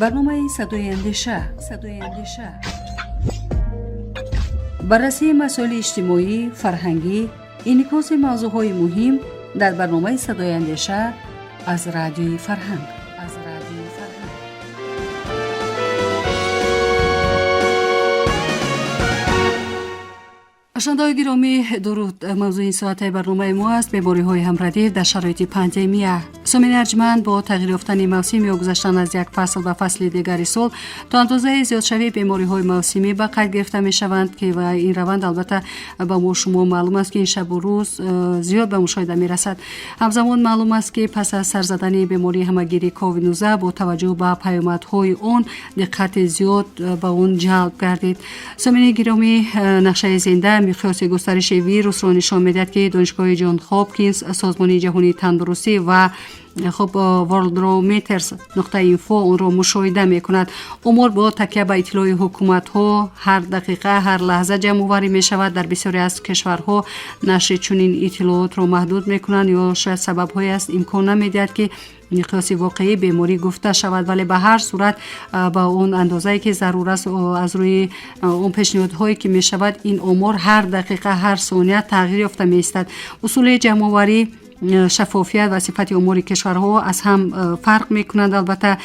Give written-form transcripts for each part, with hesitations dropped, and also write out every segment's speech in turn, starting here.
Барномаи «Садои андеша», «Садои андеша», баррасии масоили иҷтимоӣ, фарҳангӣ, инъикоси мавзӯъҳои муҳим дар барномаи «Садои андеша» аз Радиои Фарҳанг, аз Радиои Фарҳанг. Шунавандаҳои гиромӣ, дуруд. Мавзӯи ин соатаи барномаи мо аст: бемориҳои ҳамрадиф дар шароити пандемия. Сомини арҷманд, бо тағйир ёфтани мавсим ё гузаштан аз як фасл ба фасли дигари сол то андозаи зиёдшавии бемориҳои мавсимӣ ба қайд гирифта мешаванд, ки ва ин раванд, албатта, ба мо шумо маълум аст, ки ин шабу рӯз зиёд ба мушоҳида мерасад. Ҳамзамон маълум аст, ки пас аз сар задани бемории ҳамагири COVID-19 бо таваҷҷӯҳ ба паёмадҳои он диққати зиёд ба он ҷалб гардид. Сомини гиромӣ, нақшаи зинда миқёси густариши вирусро нишон медиҳад, ки Донишгоҳи Ҷон Хопкинс, Созмони ҷаҳонии тандурустӣ ва, хуб, worldometers.info онро мушоҳида мекунад. Омор бо такя ба иттилои ҳукуматҳо ҳар дақиқа, ҳар лаҳза ҷамъоварӣ мешавад. Дар бисёре аз кишварҳо нашри чунин иттилоотро маҳдуд мекунанд ё шояд сабабҳое аст, имкон намедиҳад, ки миқёси воқеии беморӣ гуфта шавад, вале ба ҳар сурат ба он андозае, ки зарур аст, аз рӯи он пешниҳодҳое, ки мешавад, ин омор ҳар дақиқа, ҳар сония тағйир ёфта меистад. Усули ҷамъоварӣ, шаффофият ва сифати омори кишварҳо аз ҳам фарқ мекунанд. Албатта,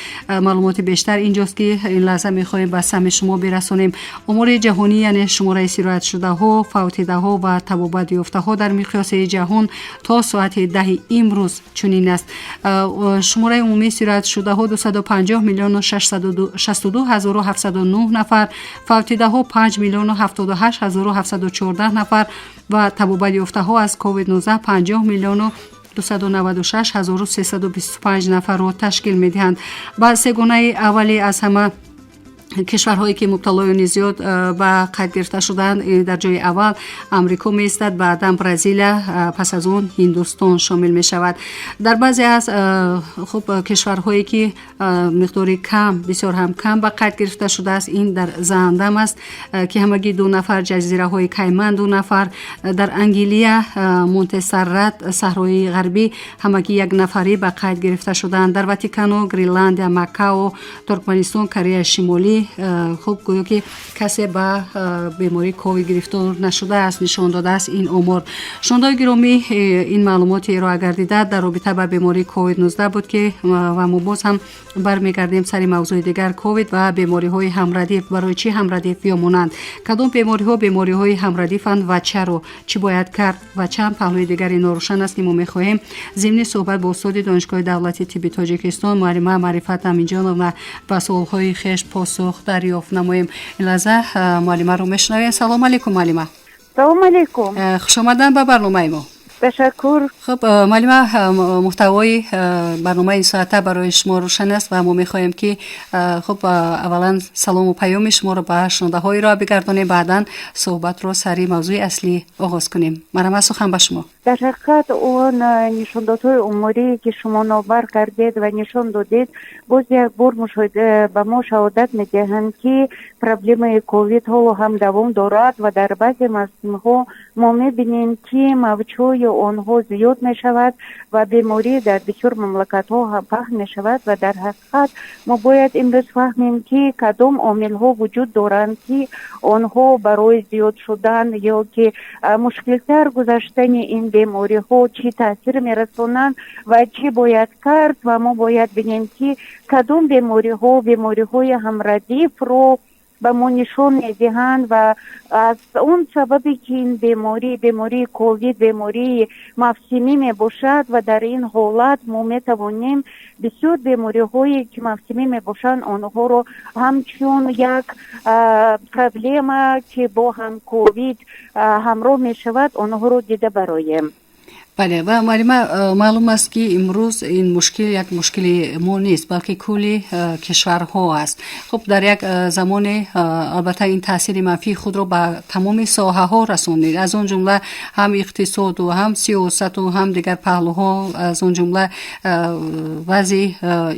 маълумоти бештар инҷост, ки ин лаҳза мехоҳем ба самъи шумо бирасонем. Омори ҷаҳонӣ, яъне шумораи сироятшудаҳо, фавтидаҳо ва табобат ёфтаҳо дар миқёси ҷаҳон то соати 10-и имрӯз чунин аст: шумораи умумии сироятшудаҳо 250 миллиону 662 ҳазору 709 нафар, фавтидаҳо 5 миллиону 78 ҳазору 714 нафар ва табобат ёфтаҳо аз COVID-19 50 миллиону 296 ҳазору 325 нафарро ташкил медиҳанд. Ба сегонаи аввали аз ҳама кишварҳое, ки мубталоёни зиёд ба қайд гирифта шуданд, дар ҷои аввал Амрико меистад, баъдан Бразилия, пас аз он Ҳиндустон шомил мешавад. Дар баъзе аз, хуб, кишварҳое, ки миқдори кам, бисёр ҳам кам ба қайд гирифта шудааст, ин дар Заандам аст, ки ҳамагӣ ду нафар, ҷазираҳои Кайман ду нафар, дар Ангилия, Монтсеррат, Саҳрои Ғарбӣ ҳамагӣ як нафарӣ ба қайд гирифта шуданд. Дар Ватикану Гренландия, Макао, Туркманистон, Кореяи Шимолӣ, хуб, гӯё ки касе ба бемории ковид гирифтор нашудааст, нишон додааст ин омор. Шунавандаҳои гиромӣ, ин маълумоти ироа гардида дар робита ба бемории COVID-19 буд, ки ва мо боз ҳам бармегардем сари мавзӯи дигар: ковид ва бемориҳои ҳамрадиф. Барои чӣ ҳамрадиф ё монанд? Кадом бемориҳо бемориҳои ҳамрадифанд ва чаро? Чӣ бояд кард? Ва чанд паҳлӯи дигари норӯшан аст, ки мо мехоҳем зимни суҳбат бо устоди Донишгоҳи давлатии тибби Тоҷикистон, муаллима Маърифат Аминҷоновна, ба суолҳои хеш посух дарёфт намоем. Ин лаҳза муаллимаро мешунавем. Салом алейкум, муаллима. Салом алейкум. Хушомадан ба барномаи мо. Ташаккур. Хуб, муаллима, муҳтавои барномаи ин соата барои шумо рӯшан аст ва мо мехоҳем, ки, хуб, аввалан салому паёми шуморо ба шунавандаҳо ироа бигардонем, баъдан суҳбатро сари мавзӯи аслӣ оғоз кунем. Марҳамат, сухан ба шумо. Дар ҳақиқат, он нишондодҳои оморие, ки шумо номбар кардед ва нишон додед, боз як бор ба мо шаҳодат медиҳанд, ки проблемаи ковид ҳоло ҳам давом дорад ва дар баъзе мавсимҳо мо мебинем, ки мавҷҳои онҳо зиёд мешавад ва беморӣ дар бисёр мамлакатҳо паҳн мешавад. Ва дар ҳақиқат мо бояд имрӯз фаҳмем, ки кадом омилҳо вуҷуд доранд, ки онҳо барои зиёд шудан ё ки мушкилтар гузаштани ин бемориҳо чӣ таъсир мерасонанд ва чӣ бояд кард. Ва мо бояд бинем, ки кадом бемориҳо бемориҳои ҳамрадифро ба мо нишон медиҳанд ва аз он сабабе, ки ин беморӣ, бемории ковид, бемории мавсимӣ мебошад ва дар ин ҳолат мо метавонем бисёр бемориҳое, ки мавсимӣ мебошанд, онҳоро ҳамчун як проблема, ки бо ҳам ковид ҳамроҳ мешавад, онҳоро дида бароем. Бале, ва муаллима, маълум аст, ки имрӯз ин мушкил як мушкили мо нест, балки кулли кишварҳо аст. Хуб, дар як замоне, албатта, ин таъсири манфии худро ба тамоми соҳаҳо расонид, аз он ҷумла ҳам иқтисоду, ҳам сиёсату, ҳам дигар паҳлӯҳо, аз он ҷумла вазъи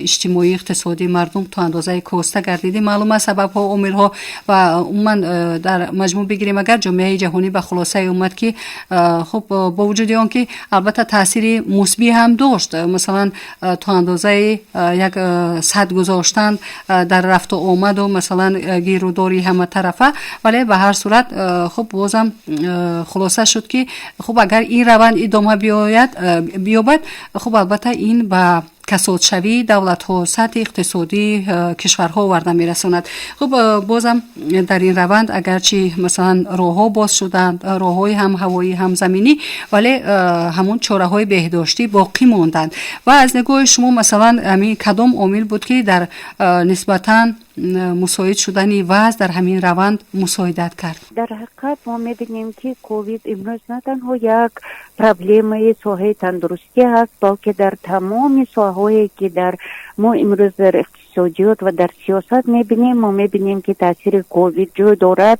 иҷтимоӣ, иқтисодии мардум то андозаи коста гардиди. Маълум аст сабабҳо, омилҳо ва умуман дар маҷмӯъ бигирем агар, ҷомеаи ҷаҳонӣ ба хулосае омад, ки, хуб, бо вуҷуди он ки Албатта, таъсири мусбӣ ҳам дошт, масалан, то андозаи як сад гузоштан дар рафту омаду, масалан, гирудори ҳаматарафа. Вале ба ҳар сурат, хуб, бозам хулоса шуд, ки хуб, агар ин раванд идома биёяд, биёбад, хуб, албатта, ин ба касодшавии давлатҳо, сатҳи иқтисодии кишварҳо оварда мерасонад. Хуб, бозам дар ин раванд, агарчи, масалан, роҳҳо боз шуданд, роҳҳои ҳам ҳавоӣ, ҳам заминӣ, вале ҳамон чораҳои беҳдоштӣ боқӣ монданд. Ва аз нигоҳи шумо, масалан, ҳамин кадом омил буд, ки дар нисбатан мусоид шудани вазъ дар ҳамин раванд мусоидат кард? Дар ҳақиқат, мо мебинем, ки ковид имрӯз на танҳо як проблемаи соҳаи тандурустӣ ҳаст, балки дар тамоми соҳаҳое, ки дар мо имрӯз дар иқтисодиёт ва дар сиёсат мебинем, мо мебинем, ки таъсири ковид ҷой дорад.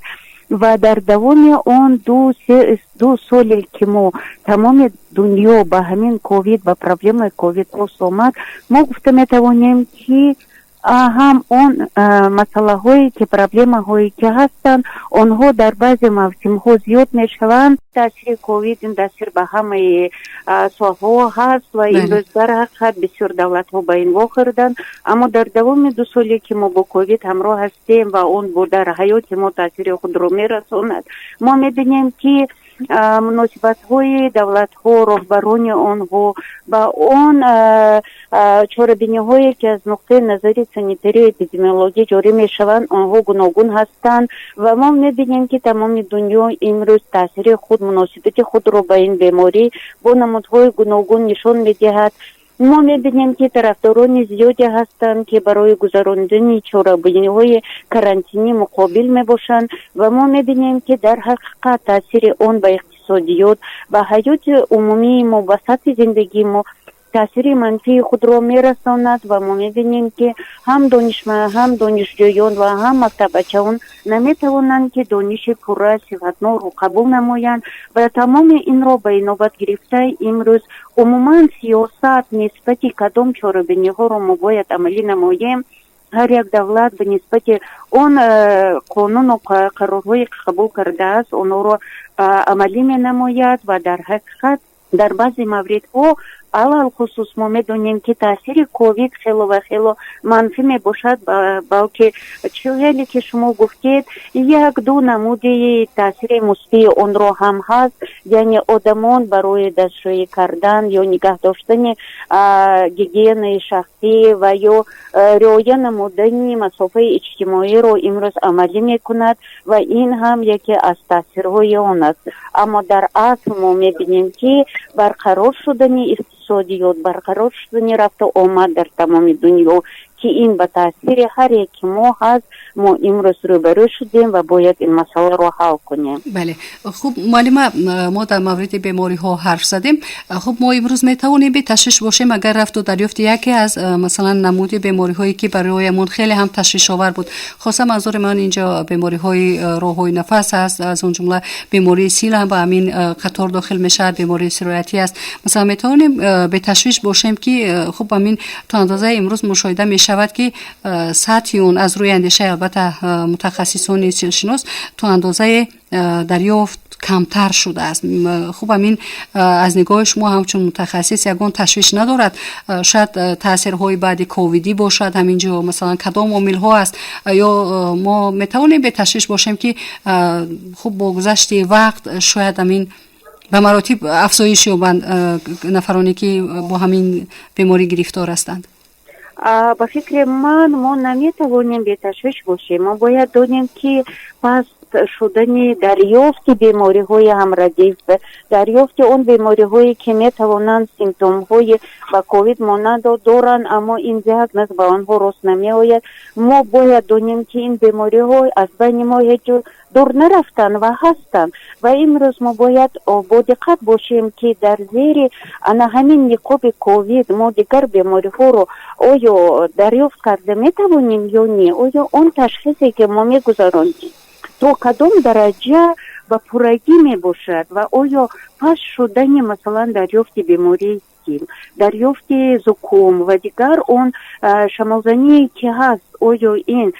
Ва дар давоми он 2 соле, ки мо тамоми дунё ба ҳамин ковид, ба проблемаи ковид рост омад, мо гуфта метавонем, ки ҳам он масъалаҳое ки, проблемаҳое ки ҳастанд, онҳо дар баъзе мавсимҳо зиёд мешаванд. Таъсири ковид, ин таъсир ба ҳамаи соҳаҳо ҳаст ва имрӯз дар ҳақиқат бисёр давлатҳо ба ин вохӯрданд. Аммо дар давоми 2 соле, ки мо бо ковид ҳамроҳ ҳастем ва он бо дар ҳаёти мо таъсири худро мерасонад, мо мебинем, ки муносибатҳои давлатҳо, роҳбарони онҳо ба он чорабиниҳое, ки аз нуқтаи назари санитарию эпидемиологӣ ҷорӣ мешаванд, онҳо гуногун ҳастанд. Ва мо мебинем, ки тамоми дунё имрӯз таъсири худ, муносибати худро ба ин беморӣ бо намудҳои гуногун нишон медиҳад. Мо мебинем, ки тарафдорони зиёде ҳастанд, ки барои гузарондани чорабиниҳои карантинӣ муқобил мебошанд. Ва мо мебинем, ки дар ҳақиқат таъсири он ба иқтисодиёт, ба ҳаёти умумии мо, ба сатҳи зиндагии мо таъсири манфии худро мерасонад. Ва мо мебинем, ки ҳам ҳам донишҷӯён ва ҳам мактаббачаон наметавонанд, ки дониши пурра, сифатнокро қабул намоянд. Ва тамоми инро ба инобат гирифта, имрӯз умуман сиёсат нисбати кадом чорабиниҳоро мо бояд амалӣ намоем, ҳар як давлат ба нисбати он қонуну қарорҳое, ки қабул кардааст, онҳоро амалӣ менамояд. Ва дар ҳақиқат, дар баъзе мавридҳо, алалхусус мо медонем, ки таъсири ковид хело ва хело манфӣ мебошад, балки чизеле ки шумо гуфтед, як ду намуди таъсири мусбии онро ҳам ҳаст, яъне одамон барои дастшӯӣ кардан ё нигаҳ доштани гигиенаи шахсӣ ва ё риоя намудани масофаи иҷтимоиро имрӯз амалӣ мекунад ва ин ҳам яке аз таъсирҳои он аст. Аммо дар асл мо мебинем, ки барқарор шудани иқтисодиёт, барқарор шудани рафту омад дар тамоми дунё, ки ин ба таъсири ҳар яки мо ҳаст, мо имрӯз рӯбарӯ шудем ва бояд ин масъаларо ҳал кунем. Бале, хуб, муаллима, мо дар мавриди бемориҳо ҳарф задем. Хуб, мо имрӯз метавонем беташвиш бошем, агар рафту дарёфти яке аз, масалан, намуди бемориҳое, ки бароямон хеле ҳам ташвишовар буд, хоса манзури ман инҷо бемориҳои роҳҳои нафас аст, аз он ҷумла бемории сил ҳам ба ҳамин қатор дохил мешавад, бемории сироятӣ аст, масалан, метавонем беташвиш бошем, ки хуб, ҳамин то андозаи имрӯз мушоҳида мешавад, ки сатҳи он аз рӯи андешаи, албатта, мутахассисони силшинос то андозае дарёфт камтар шудааст? Хуб, ҳамин аз нигоҳи шумо ҳамчун мутахассис ягон ташвиш надорад? Шояд таъсирҳои баъди ковидӣ бошад ҳамин ҷо, масалан, кадом омилҳо аст? Ё мо метавонем беташвиш бошем, ки хуб, бо гузашти вақт шояд ҳамин ба маротиб афзоиш ёбанд нафароне, ки бо ҳамин беморӣ гирифтор ҳастанд? Ба фикри ман, мо наметавонем беташвиш бошем. Мо бояд донем, ки паст шудани дарёфти бемориҳои ҳамрадиф, дарёфти он бемориҳое, ки метавонанд симптомҳои ба ковид монанд доранд, аммо ин диагноз ба онҳо рост намеояд, мо бояд донем, ки ин бемориҳо аз байни мо ҳеҷ дур нарафтанд ва ҳастанд. Ва имрӯз мо бояд бодиққат бошем, ки дар зери ана ҳамин ниқоби ковид мо дигар бемориҳоро оё дарёфт карда метавонем ё не, оё он ташхисе, ки мо мегузаронем, то кадом дараҷа ба пуррагӣ мебошад ва оё паст шудани, масалан, дарёфти бемории сил, дарёфти зуком ва дигар он шамолзание, ки ҳаст, оё ин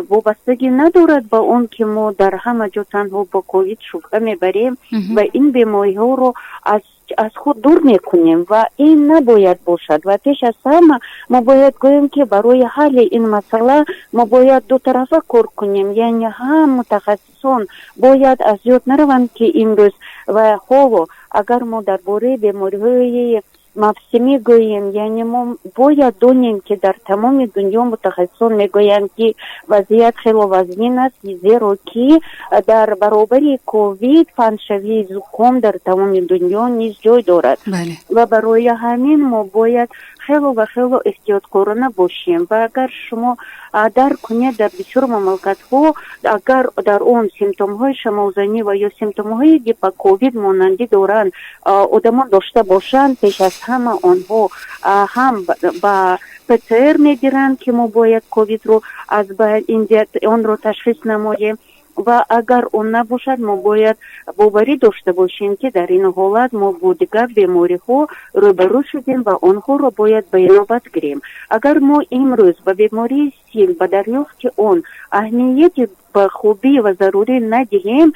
вобастагӣ надорад ба он, ки мо дар ҳама ҷо танҳо бо ковид шубҳа мебарем ва ин бемориҳоро аз Аз худ дур мекунем ва ин набояд бошад. Ва пеш аз ҳама мо бояд гӯем, ки барои ҳалли ин масъала мо бояд дутарафа кор кунем, яъне ҳам мутахассисон бояд аз ёд нараванд, ки имрӯз ва ҳоло агар мо дар бораи бемориҳои мавсимӣ гӯем, яъне мо бояд донем, ки дар тамоми дунё мутахассисон мегӯянд, ки вазъият хело вазнин аст, зеро ки дар баробари ковид паҳншавии зуком дар тамоми дунё низ ҷой дорад. Ва барои ҳамин мо бояд хело ва хело эҳтиёткорона бошем. Ва агар шумо дарк кунед, дар бисёр мамлакатҳо агар дар он симптомҳои шамолзанӣ ва ё симптомҳои ба ковид монандӣ доранд, одамон дошта бошанд, пеш аз ҳама онҳо ҳам ба ПЦР мегиранд, ки мо бояд ковидро аз онро ташхис намоем, ва агар он набошад, мо бояд боварӣ дошта бошем, ки дар ин ҳолат мо бо дигар бемориҳо рӯбарӯ шудем ва онҳоро бояд ба инобат гирем. Агар мо имрӯз ба бемории сил, ба дарёфти он аҳамияти ба хубӣ ва зарурӣ надиҳем,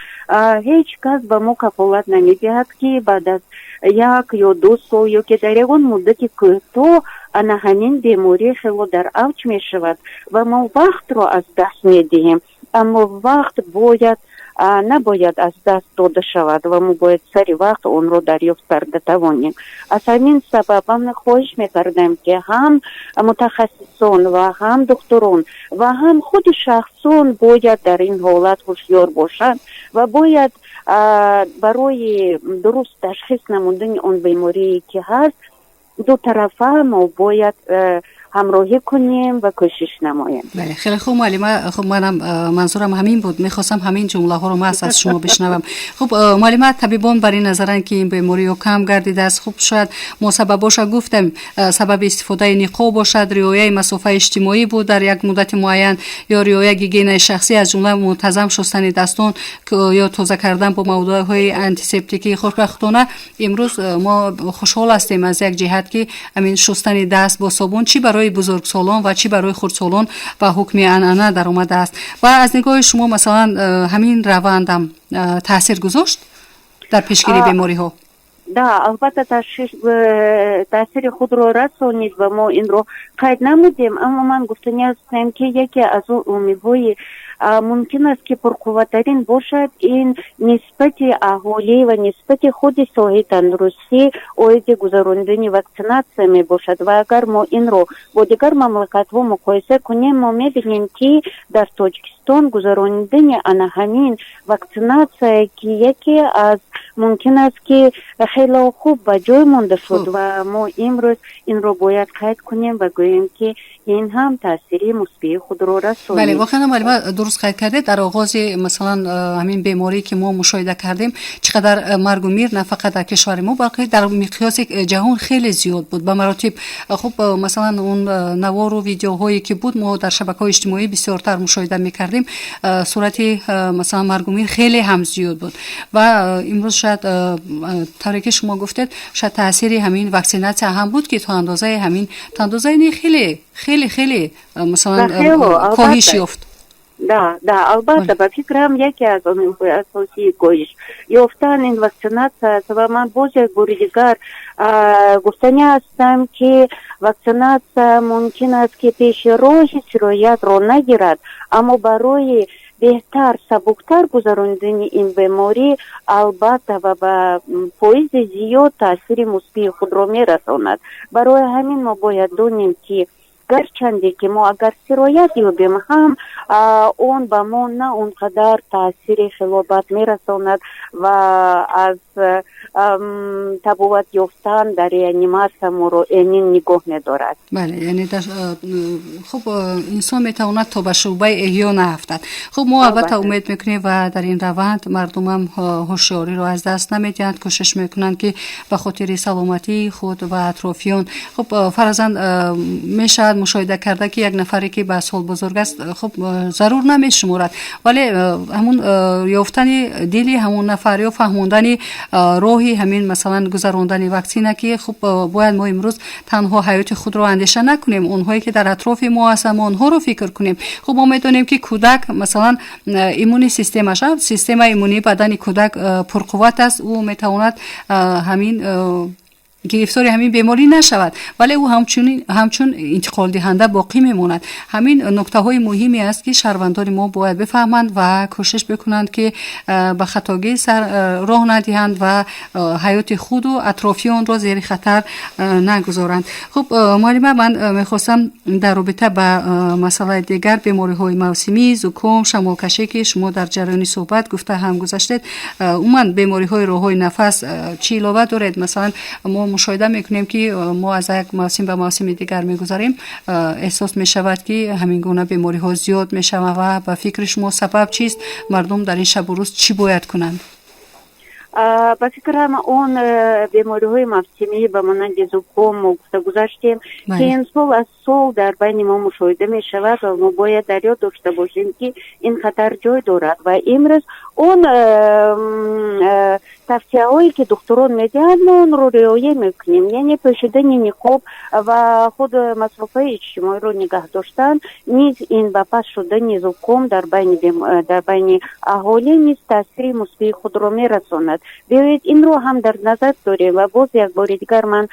ҳеҷ кас ба мо кафолат намедиҳад, ки баъд аз 1 ё 2 сол ё ки дар ягон муддати кӯтоҳ ана ҳамин беморӣ хело дар авҷ мешавад ва мо вақтро аз даст медиҳем. Аммо вақт бояд набояд аз даст дода шавад ва мо бояд сари вақт онро дарёфт карда тавонем. Аз ҳамин сабаб ман хоҳиш мекардам, ки ҳам мутахассисон ва ҳам духтурон ва ҳам худи шахсон бояд дар ин ҳолат ҳушёр бошанд ва бояд барои дуруст ташхис намудани он беморие ки ҳаст, дутарафа мо бояд ҳамроҳӣ кунем ва кӯшиш намоем. Бале, хеле хуб, муаллима. Хуб, манам манзурам ҳамин буд, мехостам ҳамин ҷумлаҳоро маҳз аз шумо бишнавам. Хуб, муаллима, табибон бар ин назаранд, ки ин беморӣ ё кам гардидааст. Хуб, шояд мо сабабоша гуфтем, сабаби истифодаи ниқоб бошад, риояи масофаи иҷтимоӣ буд дар як муддати муайян ё риояи гигиенаи шахсӣ, аз ҷумла мунтазам шустани дастон ё тоза кардан бо маводҳои антисептикӣ. Хушбахтона, имрӯз мо хушҳол ҳастем аз як ҷиҳат, ки ҳамин шустани даст бо собун чӣ барои бузургсолон ва чӣ барои хурдсолон ба ҳукми анъана даромадааст. Ва аз нигоҳи шумо, масалан, ҳамин равандам таъсир гузошт дар пешгирии бемориҳо? Да, албатта, таъсири худро расонид ва мо инро қайд намудем. Аммо ман гуфтанӣ ҳастам, ки яке аз он омилҳои мумкин аст, ки пурқувваттарин бошад, ин нисбати аҳолӣ ва нисбати худи соҳаи тандурустӣ оиди гузаронидани ваксинатсия мебошад. Ва агар мо инро бо дигар мамлакатҳо муқоиса кунем, мо мебинем, ки дар Тоҷикистон гузаронидани ана ҳамин ваксинатсия, ки яке аз мумкин аст, ки хело хуб ба ҷой монда шуд, ва мо имрӯз инро бояд қайд кунем ва гӯем, ки ин ҳам таъсири мусбии худро расонид. Бале, воқеан, муаллима, дуруст қайд кардед. Дар оғози, масалан, ҳамин беморӣ, ки мо мушоҳида кардем, чӣ қадар маргу мир на фақат дар кишвари мо, балки дар миқёси ҷаҳон хеле зиёд буд ба маротиб. Хуб, масалан, он навору видеоҳое ки буд, мо дар шабакаҳои иҷтимоӣ бисёртар мушоҳида мекардем, сурати, масалан, маргу мир хеле ҳам зиёд буд. Ва имрӯз шояд, тавре ки шумо гуфтед, шояд таъсири ҳамин ваксинатсия ҳам буд, ки то андозаи ҳамин, то андозаи не, хеле хеле хеле, масалан, коҳиш ёфт. Да, албатта, ба фикрам, яке аз омилҳои асосии коҳиш ёфтан ин ваксинатсия аст. Ва ман боз як бори дигар гуфтанӣ ҳастам, ки ваксинатсия мумкин аст, ки пеши роҳи сироятро нагирад, аммо барои беҳтар, сабуктар гузаронидани ин беморӣ, албатта, ва ба фоизи зиёд таъсири мусбии худро мерасонад. Барои ҳамин мо бояд донем, ки гарчанде ки мо агар сироят ёбем ҳам, он ба мо на он қадар таъсири хело бад мерасонад ва аз табобат ёфтан дар реаниматсия моро эмин нигоҳ медорад. Бале, яъне, хуб, инсон метавонад то ба шӯъбаи эҳё наафтад. Хуб, мо албатта умед мекунем ва дар ин раванд мардумам ҳушёриро аз даст намедиҳанд, кӯшиш мекунанд, ки ба хотири саломатии худ ва атрофиён. Хуб, фарзан, мешавад. мушоҳида карда, ки як нафаре, ки ба сол бузург аст, хуб, зарур намешуморад, вале ҳамун ёфтани дили ҳамун нафар ё фаҳмондани роҳи ҳамин, масалан, гузарондани ваксина, ки хуб, бояд мо имрӯз танҳо ҳаёти худро андеша накунем, онҳое ки дар атрофи мо ҳастанд, мо онҳоро фикр кунем. Хуб, мо медонем, ки кӯдак, масалан, иммунный системаш, системаи иммунии бадани кӯдак пурқувват аст, ӯ метавонад ҳамин гирифтори ҳамин беморӣ нашавад, вале ӯ ҳамчун интиқолдиҳанда боқӣ мемонад. Ҳамин нуктаҳои муҳиме аст, ки шаҳрвандони мо бояд бифаҳманд ва кӯшиш бикунанд, ки ба хатогӣ роҳ надиҳанд ва ҳаёти худу атрофионро зери хатар нагузоранд. Хуб, муаллима, ман мехостам дар робита ба масъалаи дигар, бемориҳои мавсимӣ, зуком, шамолкашӣ, ки шумо дар ҷараёни суҳбат гуфта ҳам гузаштед, умуман бемориҳои роҳҳои нафас чӣ илова доред? Масалан, мо мушоҳида мекунем, ки мо аз як мавсим ба мавсими дигар мегузарем, эҳсос мешавад, ки ҳамин гуна бемориҳо зиёд мешаванд ва ба фикри шумо сабаб чист? Мардум дар ин шабу рӯз чӣ бояд кунанд? Ба фикрам, он бемориҳои мавсимӣ ба монанди зуком, мо гуфта гузаштем, ки ин сол аз сол дар байни мо мушоҳида мешавад ва мо бояд дар ёд дошта бошем, ки ин хатар ҷой дорад ва имрӯз он тавсияҳое, ки духтурон медиҳанд, мо онро риоя мекунем, яъне пӯшидани ниқоб ва худ масофаи иҷтимоиро нигаҳ доштан низ ин ба паст шудани зуком дар байни аҳолӣ низ таъсири мусбии худро мерасонад. Биёед, инро ҳам дар назар дорем. Ва боз як бори дигар ман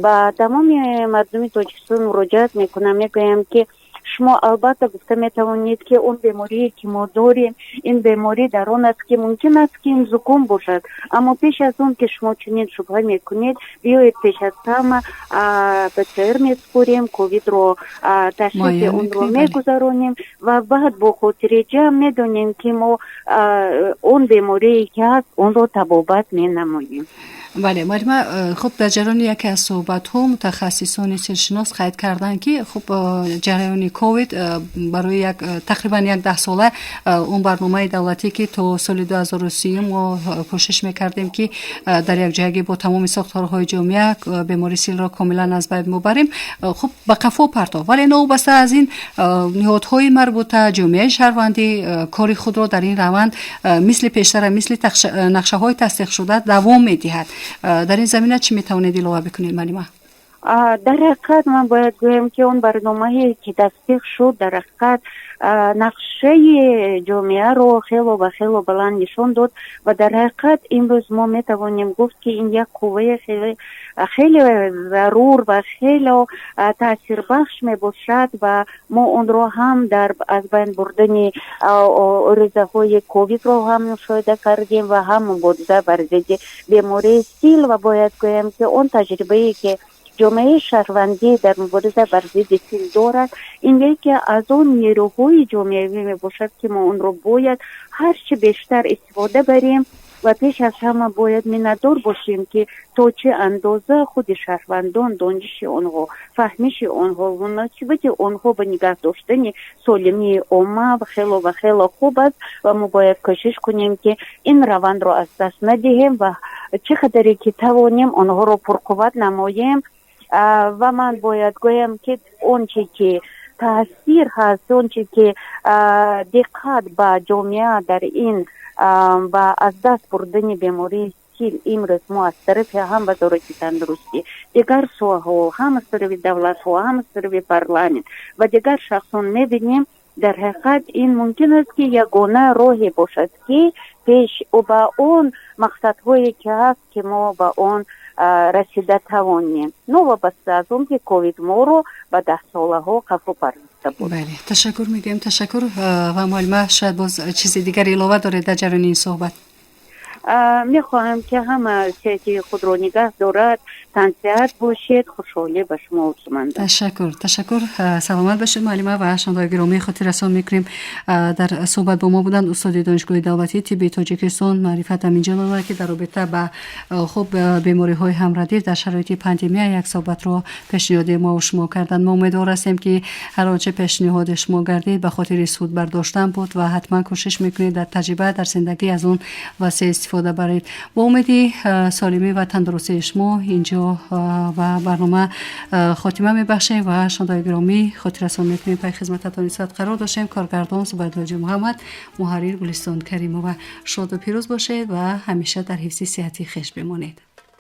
ба тамоми мардуми Тоҷикистон муроҷиат мекунам, мегӯям, ки шумо албатта гуфта метавонед, ки он беморие, ки мо дорем, ин беморӣ дар он аст, ки мумкин аст, ки ин зуком бошад. Аммо пеш аз он ки шумо чунин шубҳа мекунед, биёед, пеш аз ҳама ПЦР месупорем, ковидро ташхиси онро мегузаронем ва баъд бо хотири ҷамъ медонем, ки мо он беморие, ки ҳаст, онро табобат менамоем. Бале, муаллима, хуб, дар ҷараёни яке аз суҳбатҳо мутахассисони силшинос қайд карданд, ки хуб, ҷараёни ковид барои як тақрибан як даҳсола он барномаи давлатӣ, ки то соли 2030 мо кӯшиш мекардем, ки дар якҷоягӣ бо тамоми сохторҳои ҷомеа бемории силро комилан аз байн бубарем, хуб, ба қафо партофт. Вале новобаста аз ин ниҳодҳои марбута, ҷомеаи шаҳрвандӣ кори худро дар ин раванд мисли пештара, мисли нақшаҳои тасдиқшуда давом медиҳад. Дар ин замина чӣ метавонед илова бикунед, муаллима? Дар ҳақиқат, ман бояд гӯям, ки он барномае, ки тасдиқ шуд, дар ҳақиқат нақшаи ҷомеаро хело ва хело баланд нишон дод ва дар ҳақиқат имрӯз мо метавонем гуфт, ки ин як қувваи хеле хеле зарур ва хело таъсирбахш мебошад ва мо онро ҳам дар аз байн бурдани оризаҳои ковидро ҳам мушоҳида кардем ва ҳам мубориза бар зидди бемории сил. Ва бояд гӯям, ки он таҷрибае, ки ҷомеаи шаҳрвандӣ дар мубориза бар зидди сил дорад, ин яке аз он нерӯҳои ҷомеавӣ мебошад, ки мо онро бояд ҳарчи бештар истифода барем ва пеш аз ҳама бояд миннатдор бошем, ки то чӣ андоза худи шаҳрвандон, дониши онҳо, фаҳмиши онҳо, муносибати онҳо ба нигаҳ доштани солимии омма хело ва хело хуб аст ва мо бояд кӯшиш кунем, ки ин равандро аз даст надиҳем ва чӣ қадаре ки тавонем, онҳоро пурқувват намоем. Ва ман бояд гӯям, ки он че ки таъсир ҳаст, он че ки диққат ба ҷомеа дар ин ба аз даст бурдани бемории сил имрӯз мо аз тарафи ҳам Вазорати тандурустӣ, дигар соҳаҳо, ҳам аз тарафи давлатҳо, ҳам аз тарафи парламент ва дигар шахсон мебинем, дар ҳақиқат ин мумкин аст, ки ягона роҳе бошад, ки пеш ба он мақсадҳое, ки ҳаст, ки мо ба он расида тавонем, новобаста аз он ки ковид моро ба даҳсолаҳо қафо партофта буд. Бале, ташаккур мегӯем, ташаккур. Ва муаллима, шояд боз чизи дигар илова доред дар ҷараёни ин суҳбат? Мехоҳам, ки ҳама сиҳати худро нигаҳ дорад, тансиҳат бошед, хушҳолӣ ба шумо орзумандам. Ташаккур, ташаккур, саломат бошед, муаллима. Ва шунавандагони гиромӣ, хотиррасон мекунем, дар суҳбат бо мо буданд устоди Донишгоҳи давлатии тиббии Тоҷикистон Маърифат Аминҷонова, ки дар робита ба, хуб, бемориҳои ҳамрадиф дар шароити пандемия як суҳбатро пешниҳоди мо шумо карданд. Мо умедвор ҳастем, ки ҳар он че пешниҳоди шумо гардид, ба хотири суд бардоштан буд ва ҳатман кӯшиш мекунед, дар таҷриба, дар зиндагӣ аз он васеъ истифода. Истифода баред. Бо умеди солимӣ ва тандурустии шумо инҷо ба барнома хотима мебахшем ва, шунавандаи гиромӣ, хотиррасон мекунем, пай хизмататон соат қарор доштем коргардон Зубайдуллоҷон Муҳаммад, муҳаррир Гулистон Каримова. Шоду пирӯз бошед ва ҳамеша дар ҳифзи сиҳати хеш бимонед.